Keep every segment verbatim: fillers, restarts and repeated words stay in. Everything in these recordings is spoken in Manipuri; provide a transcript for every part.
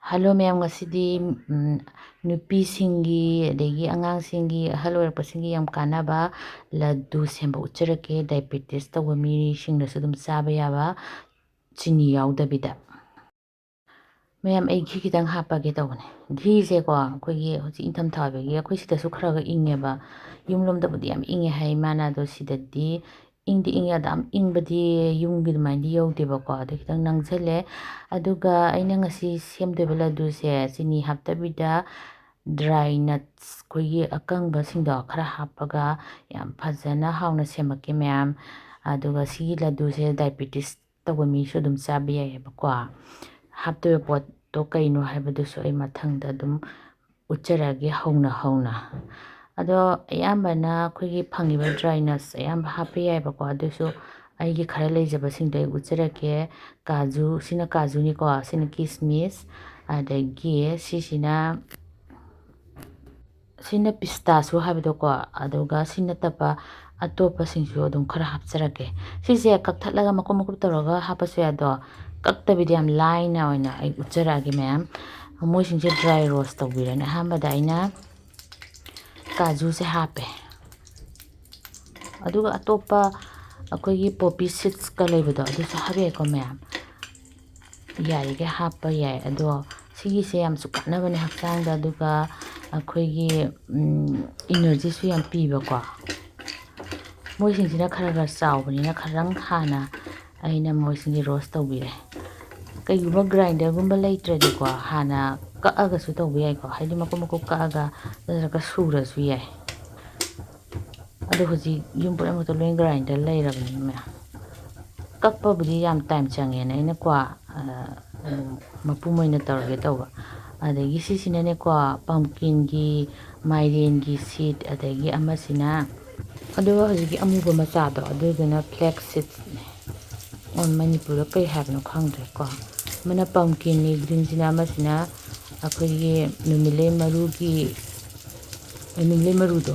ꯍꯜꯂꯣ ꯃꯌꯥꯝ, ꯉꯁꯤꯗꯤ ꯎꯝ, ꯅꯨꯄꯤꯁꯤꯡꯒꯤ ꯑꯗꯒꯤ ꯑꯉꯥꯡꯁꯤꯡꯒꯤ, ꯑꯍꯜ ꯑꯣꯏꯔꯛꯄꯁꯤꯡꯒꯤ ꯌꯥꯝ ꯀꯥꯟꯅꯕ ꯂꯗꯨ ꯁꯦꯝꯕ ꯎꯠꯆꯔꯛꯀꯦ꯫ ꯗꯥꯏꯕꯦꯇꯤꯁ ꯇꯧꯕ ꯃꯤꯁꯤꯡꯅꯁꯨ ꯑꯗꯨꯝ ꯆꯥꯕ ꯌꯥꯕ, ꯆꯤꯅꯤ ꯌꯥꯎꯗꯕꯤꯗ꯫ ꯃꯌꯥꯝ, ꯑꯩ ꯘꯤ ꯈꯤꯇꯪ ꯍꯥꯞꯄꯒꯦ ꯇꯧꯕꯅꯦ꯫ ꯘꯤꯁꯦꯀꯣ, ꯑꯩꯈꯣꯏꯒꯤ ꯍꯧꯖꯤꯛ ꯏꯪꯊꯝꯊꯥ ꯑꯣꯏꯕꯒꯤ ꯑꯩꯈꯣꯏ ꯁꯤꯗꯁꯨ ꯈꯔ ꯈꯔ ꯏꯪꯉꯦꯕ꯫ ꯌꯨꯝꯂꯣꯝꯗꯕꯨꯗꯤ ꯌꯥꯝ ꯏꯪꯉꯦ ꯍꯥꯏ ꯏꯃꯥꯅ, ꯑꯗꯣ ꯁꯤꯗꯗꯤ ꯏꯪꯗꯤ ꯏꯪꯉꯦ, ꯑꯗꯣ ꯌꯥꯝ ꯏꯪꯕꯗꯤ ꯌꯨꯝꯒꯤ ꯑꯗꯨꯃꯥꯏꯅꯗꯤ ꯌꯧꯗꯦꯕꯀꯣ꯫ ꯑꯗꯣ ꯈꯤꯇꯪ ꯅꯪꯁꯜꯂꯦ꯫ ꯑꯗꯨꯒ ꯑꯩꯅ ꯉꯁꯤ ꯁꯦꯝꯗꯣꯏꯕ ꯂꯗꯨꯁꯦ ꯆꯤꯅꯤ ꯍꯥꯞꯇꯕꯤꯗ ꯗ꯭ꯔꯥꯏ ꯅꯠꯁ, ꯑꯩꯈꯣꯏꯒꯤ ꯑꯀꯪꯕꯁꯤꯡꯗꯣ ꯈꯔ ꯍꯥꯞꯄꯒ ꯌꯥꯝ ꯐꯖꯅ ꯍꯥꯎꯅ ꯁꯦꯝꯃꯛꯀꯦ ꯃꯌꯥꯝ꯫ ꯑꯗꯨꯒ ꯁꯤꯒꯤ ꯂꯗꯨꯁꯦ ꯗꯥꯏꯕꯦꯇꯤꯁ ꯇꯧꯕ ꯃꯤꯁꯨ ꯑꯗꯨꯝ ꯆꯥꯕ ꯌꯥꯏꯌꯦꯕꯀꯣ꯫ ꯍꯥꯞꯇꯣꯏꯕ ꯄꯣꯠꯇꯣ ꯀꯩꯅꯣ ꯍꯥꯏꯕꯗꯨꯁꯨ ꯑꯩ ꯃꯊꯪꯗ ꯑꯗꯨꯝ ꯎꯠꯆꯔꯛꯑꯒꯦ ꯍꯧꯅ ꯍꯧꯅ꯫ ꯑꯗꯣ ꯑꯌꯥꯝꯕꯅ ꯑꯩꯈꯣꯏꯒꯤ ꯐꯪꯉꯤꯕ ꯗ꯭ꯔꯥꯏ ꯅꯠꯁ ꯑꯌꯥꯝꯕ ꯍꯥꯞꯄ ꯌꯥꯏꯌꯦꯕꯀꯣ, ꯑꯗꯨꯁꯨ ꯑꯩꯒꯤ ꯈꯔ ꯂꯩꯖꯕꯁꯤꯡꯗꯣ ꯑꯩ ꯎꯠꯆꯔꯛꯀꯦ꯫ ꯀꯥꯖꯨ, ꯁꯤꯅ ꯀꯥꯖꯨꯅꯤꯀꯣ, ꯁꯤꯅ ꯀꯤꯁꯃꯤꯁ, ꯑꯗꯒꯤ ꯁꯤꯁꯤꯅ, ꯁꯤꯅ ꯄꯤꯁꯇꯥꯁꯨ ꯍꯥꯏꯕꯗꯣꯀꯣ, ꯑꯗꯨꯒ ꯁꯤ ꯅꯠꯇꯕ ꯑꯇꯣꯞꯄꯁꯤꯡꯁꯨ ꯑꯗꯨꯝ ꯈꯔ ꯍꯥꯞꯆꯔꯛꯀꯦ꯫ ꯁꯤꯁꯦ ꯀꯛꯊꯠꯂꯒ ꯃꯀꯨꯞ ꯃꯀꯨꯞ ꯇꯧꯔꯒ ꯍꯥꯞꯄꯁꯨ ꯌꯥꯏ, ꯑꯗꯣ ꯀꯛꯇꯕꯤꯗ ꯌꯥꯝ ꯂꯥꯏꯅ ꯑꯣꯏꯅ ꯑꯩ ꯎꯠꯆꯔꯛꯑꯒꯦ ꯃꯌꯥꯝ꯫ ꯃꯣꯏꯁꯤꯡꯁꯦ ꯗ꯭ꯔꯥꯏ ꯔꯣꯁ ꯇꯧꯕꯤꯔꯅꯤ꯫ ꯑꯍꯥꯟꯕꯗ ꯑꯩꯅ ꯀꯥꯖꯨꯁꯦ ꯍꯥꯞꯄꯦ, ꯑꯗꯨꯒ ꯑꯇꯣꯞꯄ ꯑꯩꯈꯣꯏꯒꯤ ꯄꯣꯄꯤ ꯁꯤꯗꯁꯀ ꯂꯩꯕꯗꯣ, ꯑꯗꯨꯁꯨ ꯍꯥꯞꯄ ꯌꯥꯏꯀꯣ ꯃꯌꯥꯝ, ꯌꯥꯔꯤꯈꯩ ꯍꯥꯞꯄ ꯌꯥꯏ꯫ ꯑꯗꯣ ꯁꯤꯒꯤꯁꯦ ꯌꯥꯝꯁꯨ ꯀꯥꯟꯅꯕꯅꯦ ꯍꯛꯆꯥꯡꯗ, ꯑꯗꯨꯒ ꯑꯩꯈꯣꯏꯒꯤ ꯏꯅꯔꯖꯤꯁꯨ ꯌꯥꯝ ꯄꯤꯕꯀꯣ꯫ ꯃꯣꯏꯁꯤꯡꯁꯤꯅ ꯈꯔ ꯈꯔ ꯆꯥꯎꯕꯅꯤꯅ ꯈꯔꯪ ꯍꯥꯟꯅ ꯑꯩꯅ ꯃꯣꯏꯁꯤꯡꯁꯦ ꯔꯣꯁ ꯇꯧꯕꯤꯔꯦ꯫ ꯀꯩꯒꯨꯝꯕ ꯒ꯭ꯔꯥꯏꯟꯗꯔꯒꯨꯝꯕ ꯂꯩꯇ꯭ꯔꯗꯤꯀꯣ, ꯍꯥꯟꯅ ꯀꯛꯑꯒꯁꯨ ꯇꯧꯕ ꯌꯥꯏꯀꯣ, ꯍꯥꯏꯗꯤ ꯃꯀꯨꯞ ꯃꯀꯨꯞ ꯀꯛꯑꯒ ꯅꯠꯇ꯭ꯔꯒ ꯁꯨꯔꯁꯨ ꯌꯥꯏ꯫ ꯑꯗꯣ ꯍꯧꯖꯤꯛ ꯌꯨꯝ ꯄꯨꯝꯅꯃꯛꯇ ꯂꯣꯏ ꯒ꯭ꯔꯥꯏꯟꯗꯔ ꯂꯩꯔꯕꯅꯤꯅ ꯃꯌꯥꯝ, ꯀꯛꯄꯕꯨꯗꯤ ꯌꯥꯝ ꯇꯥꯏꯝ ꯆꯪꯉꯦꯅ ꯑꯩꯅꯀꯣ, ꯑꯗꯨꯝ ꯃꯄꯨꯝ ꯑꯣꯏꯅ ꯇꯧꯔꯒꯦ ꯇꯧꯕ꯫ ꯑꯗꯒꯤ ꯁꯤꯁꯤꯅꯅꯦꯀꯣ, ꯄꯝꯀꯤꯟꯒꯤ, ꯃꯥꯏꯔꯦꯟꯒꯤ ꯁꯤꯗ, ꯑꯗꯒꯤ ꯑꯃꯁꯤꯅ, ꯑꯗꯨꯒ ꯍꯧꯖꯤꯛꯀꯤ ꯑꯃꯨꯕ ꯃꯆꯥꯗꯣ, ꯑꯗꯨꯗꯨꯅ ꯐ꯭ꯂꯦꯛꯁ ꯁꯤꯗꯅꯦ꯫ ꯑꯣ, ꯃꯅꯤꯄꯨꯔꯗ ꯀꯩ ꯍꯥꯏꯕꯅꯣ ꯈꯪꯗ꯭ꯔꯦꯀꯣ꯫ ꯑꯃꯅ ꯄꯝꯀꯤꯟꯅꯤ, ꯒ꯭ꯔꯤꯟꯁꯤꯅ, ꯑꯃꯁꯤꯅ ꯑꯩꯈꯣꯏꯒꯤ ꯅꯨꯃꯤꯠꯂꯩ ꯃꯔꯨꯒꯤ, ꯅꯨꯃꯤꯠꯂꯩ ꯃꯔꯨꯗꯣ꯫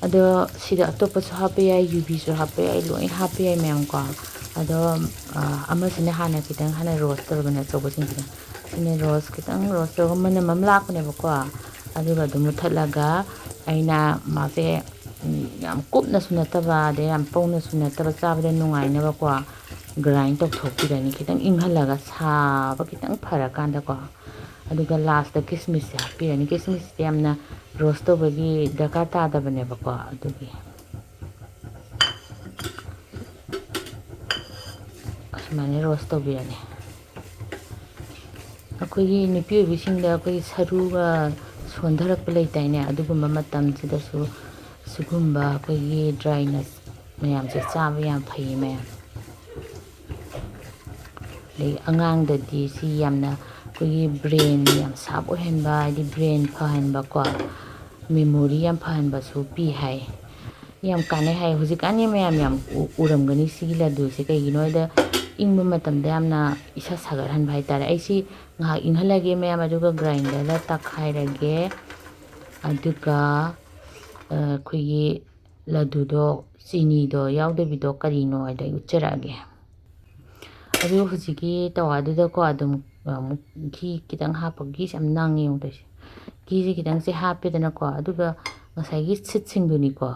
ꯑꯗꯣ ꯁꯤꯗ ꯑꯇꯣꯞꯄꯁꯨ ꯍꯥꯞꯄ ꯌꯥꯏ, ꯌꯨꯕꯤꯁꯨ ꯍꯥꯞꯄ ꯌꯥꯏ, ꯂꯣꯏ ꯍꯥꯞꯄ ꯌꯥꯏ ꯃꯌꯥꯝꯀꯣ꯫ ꯑꯗꯣ ꯑꯃꯁꯤꯅ ꯍꯥꯟꯅ ꯈꯤꯇꯪ ꯍꯥꯟꯅ ꯔꯣꯁ ꯇꯧꯔꯒꯅꯦ, ꯑꯆꯧꯕꯁꯤꯡꯁꯤꯅ꯫ ꯁꯤꯅ ꯔꯣꯁ ꯈꯤꯇꯪ ꯔꯣꯁ ꯇꯧꯔꯒ ꯃꯅꯝ ꯑꯃ ꯂꯥꯛꯄꯅꯦꯕꯀꯣ꯫ ꯑꯗꯨꯒ ꯑꯗꯨꯝ ꯃꯨꯊꯠꯂꯒ ꯑꯩꯅ ꯃꯥꯁꯦ ꯌꯥꯝ ꯀꯨꯞꯅꯁꯨ ꯅꯠꯇꯕ, ꯑꯗꯩ ꯌꯥꯝ ꯄꯧꯅꯁꯨ ꯅꯠꯇꯕ, ꯆꯥꯕꯗ ꯅꯨꯡꯉꯥꯏꯅꯕꯀꯣ ꯒ꯭ꯔꯥꯏꯟ ꯇꯧꯊꯣꯛꯄꯤꯔꯅꯤ꯫ ꯈꯤꯇꯪ ꯏꯪꯍꯜꯂꯒ, ꯁꯥꯕ ꯈꯤꯇꯪ ꯐꯔꯀꯥꯟꯗꯀꯣ꯫ ꯑꯗꯨꯒ ꯂꯥꯁꯇ ꯀꯤꯁꯃꯤꯁꯁꯦ ꯍꯥꯞꯄꯤꯔꯅꯤ꯫ ꯀꯤꯁꯃꯤꯁꯁꯦ ꯌꯥꯝꯅ ꯔꯣꯁ ꯇꯧꯕꯒꯤ ꯗꯔꯀꯥꯔ ꯇꯥꯗꯕꯅꯦꯕꯀꯣ, ꯑꯗꯨꯒꯤ꯫ ꯑꯁꯨꯃꯥꯏꯅ ꯔꯣꯁ ꯇꯧꯕꯤꯔꯅꯤ꯫ ꯑꯩꯈꯣꯏꯒꯤ ꯅꯨꯄꯤ ꯑꯣꯏꯕꯤꯁꯤꯡꯗ ꯑꯩꯈꯣꯏꯒꯤ ꯁꯔꯨꯒ ꯁꯣꯟꯊꯔꯛꯄ ꯂꯩꯇꯥꯏꯅꯦ, ꯑꯗꯨꯒꯨꯝꯕ ꯃꯇꯝꯁꯤꯗꯁꯨ ꯁꯤꯒꯨꯝꯕ ꯑꯩꯈꯣꯏꯒꯤ ꯗ꯭ꯔꯥꯏꯅꯦꯁ ꯃꯌꯥꯝꯁꯦ ꯆꯥꯕ ꯌꯥꯝ ꯐꯩꯌꯦ ꯃꯌꯥꯝ꯫ ꯑꯗꯩ ꯑꯉꯥꯡꯗꯗꯤ ꯁꯤ ꯌꯥꯝꯅ ꯑꯩꯈꯣꯏꯒꯤ ꯕ꯭ꯔꯦꯟ ꯌꯥꯝ ꯁꯥꯔꯞ ꯑꯣꯏꯍꯟꯕ, ꯍꯥꯏꯗꯤ ꯕ꯭ꯔꯦꯟ ꯐꯍꯟꯕꯀꯣ, ꯃꯦꯃꯣꯔꯤ ꯌꯥꯝ ꯐꯍꯟꯕꯁꯨ ꯄꯤ ꯍꯥꯏ꯫ ꯌꯥꯝ ꯀꯥꯟꯅꯩ ꯍꯥꯏ꯫ ꯍꯧꯖꯤꯛꯀꯥꯟꯗꯤ ꯃꯌꯥꯝ ꯌꯥꯝ ꯎ-, ꯎꯔꯝꯒꯅꯤ ꯁꯤꯒꯤ ꯂꯗꯨꯁꯦ꯫ ꯀꯩꯒꯤꯅꯣ ꯍꯥꯏꯗ ꯏꯪꯕ ꯃꯇꯝꯗ ꯌꯥꯝꯅ ꯏꯁꯥ ꯁꯥꯒꯠꯍꯟꯕ ꯍꯥꯏꯇꯥꯔꯦ꯫ ꯑꯩ ꯁꯤ ꯉꯥꯏꯍꯥꯛ ꯏꯪꯍꯜꯂꯒꯦ ꯃꯌꯥꯝ, ꯑꯗꯨꯒ ꯒ꯭ꯔꯥꯏꯟꯗꯔꯗ ꯇꯛꯈꯥꯏꯔꯒꯦ꯫ ꯑꯗꯨꯒ, ꯑ, ꯑꯩꯈꯣꯏꯒꯤ ꯂꯗꯨꯗꯣ, ꯆꯤꯅꯤꯗꯣ ꯌꯥꯎꯗꯕꯤꯗꯣ ꯀꯔꯤꯅꯣ ꯍꯥꯏꯗꯣ ꯑꯩ ꯎꯠꯆꯔꯛꯑꯒꯦ꯫ ꯑꯗꯨ ꯍꯧꯖꯤꯛꯀꯤ ꯇꯋꯥꯗꯨꯗꯀꯣ ꯑꯗꯨꯝ ꯑꯃꯨꯛ ꯘꯤ ꯈꯤꯇꯪ ꯍꯥꯞꯄ, ꯘꯤꯁꯦ ꯌꯥꯝ ꯅꯪꯉꯦ ꯌꯦꯡꯉꯨ ꯇꯧꯔꯤꯁꯦ꯫ ꯘꯤꯁꯦ ꯈꯤꯇꯪꯁꯦ ꯍꯥꯞꯄꯦꯗꯅꯀꯣ, ꯑꯗꯨꯒ ꯉꯁꯥꯏꯒꯤ ꯁꯤꯠꯁꯤꯡꯗꯨꯅꯤꯀꯣ,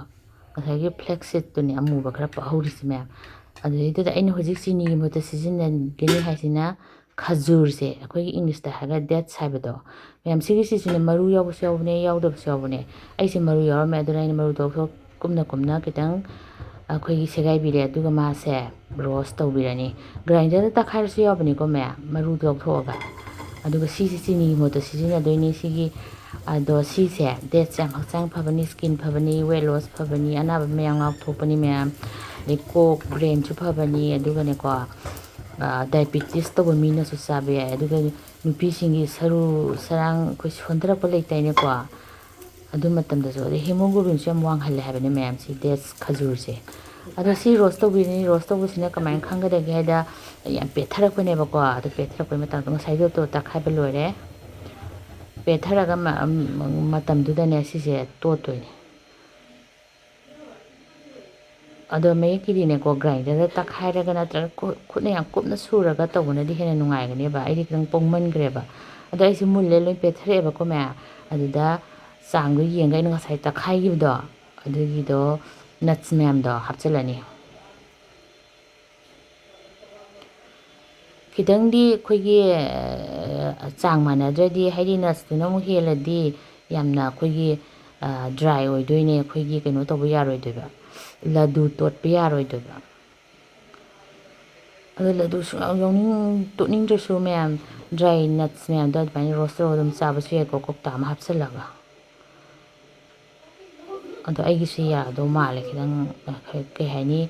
ꯉꯁꯥꯏꯒꯤ ꯐ꯭ꯂꯦꯛꯁ ꯁꯤꯠꯇꯨꯅꯦ ꯑꯃꯨꯕ ꯈꯔ ꯄꯛꯍꯧꯔꯤꯁꯦ ꯃꯌꯥꯝ꯫ ꯑꯗꯨꯗꯩꯗꯨꯗ ꯑꯩꯅ ꯍꯧꯖꯤꯛ ꯆꯤꯅꯤꯒꯤ ꯃꯍꯨꯠꯇ ꯁꯤꯖꯤꯟꯅꯒꯅꯤ ꯍꯥꯏꯁꯤꯅ ꯈꯖꯨꯔꯁꯦ, ꯑꯩꯈꯣꯏꯒꯤ ꯏꯪꯂꯤꯁꯇ ꯍꯥꯏꯔꯒ ꯗꯦꯠꯁ ꯍꯥꯏꯕꯗꯣ꯫ ꯃꯌꯥꯝ ꯁꯤꯒꯤꯁꯤꯁꯨꯅꯦ ꯃꯔꯨ ꯌꯥꯎꯕꯁꯨ ꯌꯥꯎꯕꯅꯦ, ꯌꯥꯎꯗꯕꯁꯨ ꯌꯥꯎꯕꯅꯦ꯫ ꯑꯩꯁꯦ ꯃꯔꯨ ꯌꯥꯎꯔꯝꯃꯦ, ꯑꯗꯨꯅ ꯑꯩꯅ ꯃꯔꯨꯗꯣ ꯂꯧꯊꯣꯛ-, ꯀꯨꯞꯅ ꯀꯨꯞꯅ ꯈꯤꯇꯪ ꯑꯩꯈꯣꯏꯒꯤ ꯁꯦꯒꯥꯏꯕꯤꯔꯦ꯫ ꯑꯗꯨꯒ ꯃꯥꯁꯦ ꯔꯣꯁ ꯇꯧꯕꯤꯔꯅꯤ꯫ ꯒ꯭ꯔꯥꯏꯟꯗꯔꯗ ꯇꯛꯈꯥꯏꯔꯁꯨ ꯌꯥꯎꯕꯅꯤꯀꯣ ꯃꯌꯥꯝ, ꯃꯔꯨꯗꯣ ꯂꯧꯊꯣꯛꯑꯒ꯫ ꯑꯗꯨꯒ ꯁꯤꯁꯦ ꯆꯤꯅꯤꯒꯤ ꯃꯍꯨꯠꯇ ꯁꯤꯖꯤꯟꯅꯗꯣꯏꯅꯤ꯫ ꯁꯤꯒꯤ, ꯑꯗꯣ ꯁꯤꯁꯦ ꯗꯦꯠꯁꯦ ꯌꯥꯝ ꯍꯛꯆꯥꯡ ꯐꯕꯅꯤ, ꯁ꯭ꯀꯤꯟ ꯐꯕꯅꯤ, ꯋꯦꯠ ꯂꯣꯁ ꯐꯕꯅꯤ, ꯑꯅꯥꯕ ꯃꯌꯥꯝ ꯉꯥꯛꯊꯣꯛꯄꯅꯤ ꯃꯌꯥꯝ꯫ ꯑꯗꯩ ꯀꯣꯛ, ꯕ꯭ꯔꯦꯟꯁꯨ ꯐꯕꯅꯤ, ꯑꯗꯨꯒꯅꯦꯀꯣ, ꯑ, ꯗꯥꯏꯕꯤꯇꯤꯁ ꯇꯧꯕ ꯃꯤꯅꯁꯨ ꯆꯥꯕ ꯌꯥꯏ꯫ ꯑꯗꯨꯒ ꯅꯨꯄꯤꯁꯤꯡꯒꯤ ꯁꯔꯨ ꯁꯔꯥꯡ ꯑꯩꯈꯣꯏ ꯁꯣꯟꯊꯔꯛꯄ ꯂꯩꯇꯥꯏꯅꯦꯀꯣ, ꯑꯗꯨ ꯃꯇꯝꯗꯁꯨ꯫ ꯑꯗꯩ ꯍꯦꯃꯣꯒ꯭ꯂꯣꯕꯤꯟꯁꯨ ꯌꯥꯝ ꯋꯥꯡꯍꯜꯂꯦ ꯍꯥꯏꯕꯅꯦ ꯃꯌꯥꯝꯁꯤ, ꯗꯦꯠꯁ ꯈꯖꯨꯔꯁꯦ꯫ ꯑꯗꯣ ꯁꯤ ꯔꯣꯁ ꯇꯧꯕꯤꯔꯅꯤ꯫ ꯔꯣꯁ ꯇꯧꯕꯁꯤꯅ ꯀꯃꯥꯏꯅ ꯈꯪꯒꯗꯒꯦ ꯍꯥꯏꯗ, ꯌꯥꯝ ꯄꯦꯠꯊꯔꯛꯄꯅꯦꯕꯀꯣ꯫ ꯑꯗꯨ ꯄꯦꯠꯊꯔꯛꯄꯩ ꯃꯇꯥꯡꯗꯣ ꯉꯁꯥꯏꯗꯣ ꯇꯣ ꯇꯛꯈꯥꯏꯕ ꯂꯣꯏꯔꯦ꯫ ꯄꯦꯠꯊꯔꯒ ꯃ-, ꯃꯇꯝꯗꯨꯗꯅꯦ ꯁꯤꯁꯦ ꯇꯣꯠꯇꯣꯏꯅꯦ꯫ ꯑꯗꯣ ꯃꯌꯦꯛꯀꯤꯗꯤꯅꯦꯀꯣ, ꯒ꯭ꯔꯥꯏꯟꯗꯔꯗ ꯇꯛꯈꯥꯏꯔꯒ ꯅꯠꯇ꯭ꯔꯒ ꯈꯨ- ꯈꯨꯠꯅ ꯌꯥꯝ ꯀꯨꯞꯅ ꯁꯨꯔꯒ ꯇꯧꯕꯅꯗꯤ ꯍꯦꯟꯅ ꯅꯨꯡꯉꯥꯏꯒꯅꯦꯕ꯫ ꯑꯩꯗꯤ ꯈꯤꯇꯪ ꯄꯣꯡꯃꯟꯈ꯭ꯔꯦꯕ꯫ ꯑꯗꯣ ꯑꯩꯁꯦ ꯃꯨꯜꯂꯦ, ꯂꯣꯏ ꯄꯦꯠꯊꯔꯛꯑꯦꯕꯀꯣ ꯃꯌꯥꯝ꯫ ꯑꯗꯨꯗ ꯆꯥꯡꯗꯣ ꯌꯦꯡꯒ ꯑꯩꯅ ꯉꯁꯥꯏ ꯇꯛꯈꯥꯏꯈꯤꯕꯗꯣ, ꯑꯗꯨꯒꯤꯗꯣ, ꯅꯠꯁ ꯃꯌꯥꯝꯗꯣ ꯍꯥꯞꯆꯤꯜꯂꯅꯤ꯫ ꯈꯤꯇꯪꯗꯤ ꯑꯩꯈꯣꯏꯒꯤ, ꯑ, ꯆꯥꯡ ꯃꯥꯟꯅꯗ꯭ꯔꯗꯤ, ꯍꯥꯏꯗꯤ ꯅꯠꯁꯇꯨꯅ ꯑꯃꯨꯛ ꯍꯦꯜꯂꯗꯤ ꯌꯥꯝꯅ ꯑꯩꯈꯣꯏꯒꯤ, ꯑ, ꯗ꯭ꯔꯥꯏ ꯑꯣꯏꯗꯣꯏꯅꯦ, ꯑꯩꯈꯣꯏꯒꯤ ꯀꯩꯅꯣ ꯇꯧꯕ ꯌꯥꯔꯣꯏꯗꯣꯏꯕ, ꯂꯗꯨ ꯇꯣꯠꯄ ꯌꯥꯔꯣꯏꯗꯣꯏꯕ꯫ ꯑꯗꯣ ꯂꯗꯨ ꯁꯨꯡꯌꯥꯎ ꯌꯥꯎꯅꯤꯡ-, ꯇꯣꯠꯅꯤꯡꯗ꯭ꯔꯁꯨ ꯃꯌꯥꯝ, ꯗ꯭ꯔꯥꯏ ꯅꯠꯁ ꯃꯌꯥꯝꯗꯣ ꯑꯗꯨꯃꯥꯏꯅ ꯔꯣꯁ ꯇꯧꯔꯒ ꯑꯗꯨꯝ ꯆꯥꯕꯁꯨ ꯌꯥꯏꯀꯣ, ꯀꯧꯇꯥ ꯑꯃ ꯍꯥꯞꯆꯤꯜꯂꯒ꯫ ꯑꯗꯣ ꯑꯩꯒꯤꯁꯦ ꯌꯥꯗꯧ ꯃꯥꯜꯂꯦ ꯈꯤꯇꯪ, ꯀꯩ ꯍꯥꯏꯅꯤ,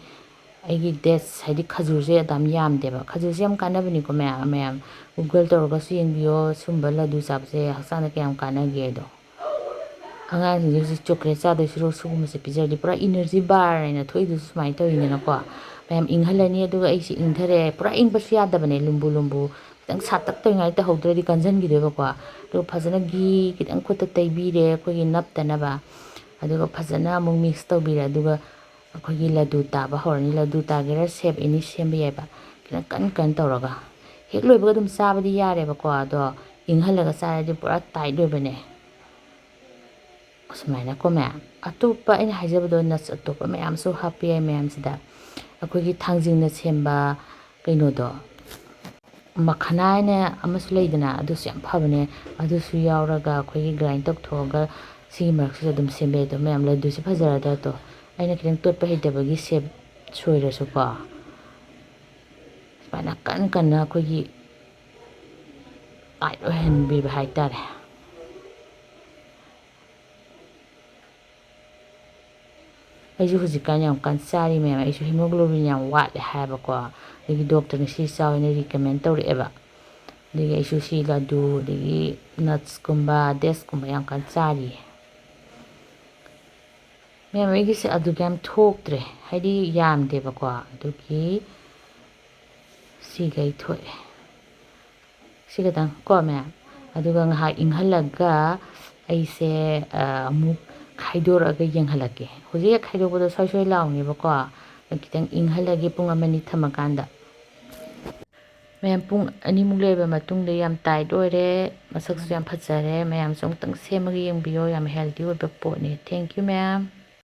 ꯑꯩꯒꯤ ꯗꯦꯠꯁ ꯍꯥꯏꯗꯤ ꯈꯖꯨꯔꯁꯦ ꯑꯗꯨꯝ ꯌꯥꯝꯗꯦꯕ꯫ ꯈꯖꯨꯔꯁꯦ ꯌꯥꯝ ꯀꯥꯟꯅꯕꯅꯤꯀꯣ ꯃꯌꯥꯝ, ꯃꯌꯥꯝ Google ꯇꯧꯔꯒꯁꯨ ꯌꯦꯡꯕꯤꯌꯣ, ꯁꯨꯝꯕ ꯂꯗꯨ ꯆꯥꯕꯁꯦ ꯍꯛꯆꯥꯡꯗ ꯀꯌꯥꯝ ꯀꯥꯟꯅꯒꯦ ꯍꯥꯏꯗꯣ꯫ ꯑꯉꯥꯡꯁꯤꯡꯁꯦ ꯍꯧꯖꯤꯛ ꯆꯣꯀ꯭ꯂꯦꯠ ꯆꯥꯗꯣꯏ ꯁꯔꯨꯛ ꯁꯤꯒꯨꯝꯕꯁꯦ ꯄꯤꯖꯔꯗꯤ ꯄꯨꯔꯥ ꯏꯅꯔꯖꯤ ꯕꯥꯔ ꯍꯥꯏꯅ ꯊꯣꯛꯏꯗꯨꯁꯨ ꯁꯨꯃꯥꯏꯅ ꯇꯧꯔꯤꯅꯤꯅꯀꯣ꯫ ꯃꯌꯥꯝ ꯏꯪꯍꯜꯂꯅꯤ, ꯑꯗꯨꯒ ꯑꯩꯁꯦ ꯏꯪꯊꯔꯦ, ꯄꯨꯔꯥ ꯏꯪꯕꯁꯨ ꯌꯥꯗꯕꯅꯦ, ꯂꯨꯝꯕꯨ ꯂꯨꯝꯕꯨ ꯈꯤꯇꯪ ꯁꯥꯇꯛ ꯇꯧꯔꯤꯉꯩꯗ ꯇꯧꯍꯧꯗ꯭ꯔꯗꯤ ꯀꯟꯁꯤꯟꯈꯤꯗꯣꯏꯕꯀꯣ꯫ ꯑꯗꯨꯒ ꯐꯖꯅ ꯘꯤ ꯈꯤꯇꯪ ꯈꯨꯠꯇ ꯇꯩꯕꯤꯔꯦ ꯑꯩꯈꯣꯏꯒꯤ ꯅꯞꯇꯅꯕ, ꯑꯗꯨꯒ ꯐꯖꯅ ꯑꯃꯨꯛ ꯃꯤꯛꯁ ꯇꯧꯕꯤꯔꯦ꯫ ꯑꯗꯨꯒ ꯑꯩꯈꯣꯏꯒꯤ ꯂꯗꯨ ꯇꯥꯕ ꯍꯧꯔꯅꯤ꯫ ꯂꯗꯨ ꯇꯥꯒꯦꯔꯥ ꯁꯦꯞ ꯑꯦꯅꯤ ꯁꯦꯝꯕ ꯌꯥꯏꯕ, ꯈꯤꯇꯪ ꯀꯟ ꯀꯟ ꯇꯧꯔꯒ꯫ ꯍꯦꯛ ꯂꯣꯏꯕꯒ ꯑꯗꯨꯝ ꯆꯥꯕꯗꯤ ꯌꯥꯔꯦꯕꯀꯣ, ꯑꯗꯣ ꯏꯪꯍꯜꯂꯒ ꯆꯥꯔꯗꯤ ꯄꯨꯔꯥ ꯇꯥꯏꯠ ꯑꯣꯏꯕꯅꯦ꯫ ꯑꯁꯨꯃꯥꯏꯅꯀꯣ ꯃꯌꯥꯝ, ꯑꯇꯣꯞꯄ ꯑꯩꯅ ꯍꯥꯏꯖꯕꯗꯣ ꯅꯠꯁ ꯑꯇꯣꯞꯄ ꯃꯌꯥꯝꯁꯨ ꯍꯥꯞꯄ ꯌꯥꯏ ꯃꯌꯥꯝꯁꯤꯗ꯫ ꯑꯩꯈꯣꯏꯒꯤ ꯊꯥꯡꯖꯤꯡꯅ ꯁꯦꯝꯕ ꯀꯩꯅꯣꯗꯣ, ꯃꯈꯅꯥ ꯍꯥꯏꯅ ꯑꯃꯁꯨ ꯂꯩꯗꯅ, ꯑꯗꯨꯁꯨ ꯌꯥꯝ ꯐꯕꯅꯦ꯫ ꯑꯗꯨꯁꯨ ꯌꯥꯎꯔꯒ ꯑꯩꯈꯣꯏꯒꯤ ꯒ꯭ꯔꯥꯏꯟ ꯇꯧꯊꯣꯛꯑꯒ ꯁꯤꯒꯤ ꯃꯔꯛꯁꯤꯗ ꯑꯗꯨꯝ ꯁꯦꯝꯕ ꯌꯥꯏ꯫ ꯑꯗꯣ ꯃꯌꯥꯝ ꯂꯗꯨꯁꯦ ꯐꯖꯔꯗ꯭ꯔꯥ? ꯑꯗꯣ ꯑꯩꯅ ꯈꯤꯇꯪ ꯇꯣꯠꯄ ꯍꯩꯇꯕꯒꯤ ꯁꯦꯞ ꯁꯣꯏꯔꯁꯨꯀꯣ, ꯁꯨꯃꯥꯏꯅ ꯀꯟ ꯀꯟꯅ ꯑꯩꯈꯣꯏꯒꯤ ꯇꯥꯏꯠ ꯑꯣꯏꯍꯟꯕꯤꯕ ꯍꯥꯏꯇꯥꯔꯦ꯫ ꯑꯩꯁꯨ ꯍꯧꯖꯤꯛꯀꯥꯟ ꯌꯥꯝ ꯀꯟꯅ ꯆꯥꯔꯤ ꯃꯌꯥꯝ, ꯑꯩꯁꯨ ꯍꯤꯃꯣꯒ꯭ꯂꯣꯕꯤꯟ ꯌꯥꯝ ꯋꯥꯠꯂꯦ ꯍꯥꯏꯕꯀꯣ, ꯑꯗꯒꯤ ꯗꯣꯛꯇꯔꯅ ꯁꯤ ꯆꯥꯎ ꯍꯥꯏꯅ ꯔꯤꯀꯃꯦꯟ ꯇꯧꯔꯛꯑꯦꯕ꯫ ꯑꯗꯒꯤ ꯑꯩꯁꯨ ꯁꯤ ꯂꯗꯨ, ꯑꯗꯒꯤ ꯅꯠꯁꯀꯨꯝꯕ, ꯗꯦꯠꯁꯀꯨꯝꯕ ꯌꯥꯝ ꯀꯟꯅ ꯆꯥꯔꯤꯌꯦ꯫ ꯃꯌꯥꯝ, ꯑꯩꯒꯤꯁꯦ ꯑꯗꯨꯒ ꯌꯥꯝ ꯊꯣꯛꯇ꯭ꯔꯦ, ꯍꯥꯏꯗꯤ ꯌꯥꯝꯗꯦꯕꯀꯣ, ꯑꯗꯨꯒꯤ ꯁꯤꯈꯩ ꯊꯣꯛꯑꯦ꯫ ꯁꯤ ꯈꯇꯪ ꯀꯣ ꯃꯌꯥꯝ꯫ ꯑꯗꯨꯒ ꯉꯥꯏꯍꯥꯛ ꯏꯪꯍꯜꯂꯒ ꯑꯩꯁꯦ, ꯑ, ꯑꯃꯨꯛ ꯈꯥꯏꯗꯣꯔꯛꯑꯒ ꯌꯦꯡꯍꯜꯂꯛꯀꯦ꯫ ꯍꯧꯖꯤꯛ ꯍꯦꯛ ꯈꯥꯏꯗꯣꯛꯄꯗ ꯁ꯭ꯋꯥꯏ ꯁ꯭ꯋꯥꯏ ꯂꯥꯎꯅꯦꯕꯀꯣ꯫ ꯈꯤꯇꯪ ꯏꯪꯍꯜꯂꯒꯦ ꯄꯨꯡ ꯑꯃꯅꯤ ꯊꯝꯃꯀꯥꯟꯗ꯫ ꯃꯌꯥꯝ, ꯄꯨꯡ ꯑꯅꯤꯃꯨꯛ ꯂꯩꯔꯕ ꯃꯇꯨꯡꯗ ꯌꯥꯝ ꯇꯥꯏꯠ ꯑꯣꯏꯔꯦ, ꯃꯁꯛꯁꯨ ꯌꯥꯝ ꯐꯖꯔꯦ꯫ ꯃꯌꯥꯝꯁꯨ ꯑꯃꯨꯛꯇꯪ ꯁꯦꯝꯃꯒ ꯌꯦꯡꯕꯤꯌꯣ, ꯌꯥꯝ ꯍꯦꯜꯗꯤ ꯑꯣꯏꯕ ꯄꯣꯠꯅꯤ꯫ Thank you ꯃꯌꯥꯝ꯫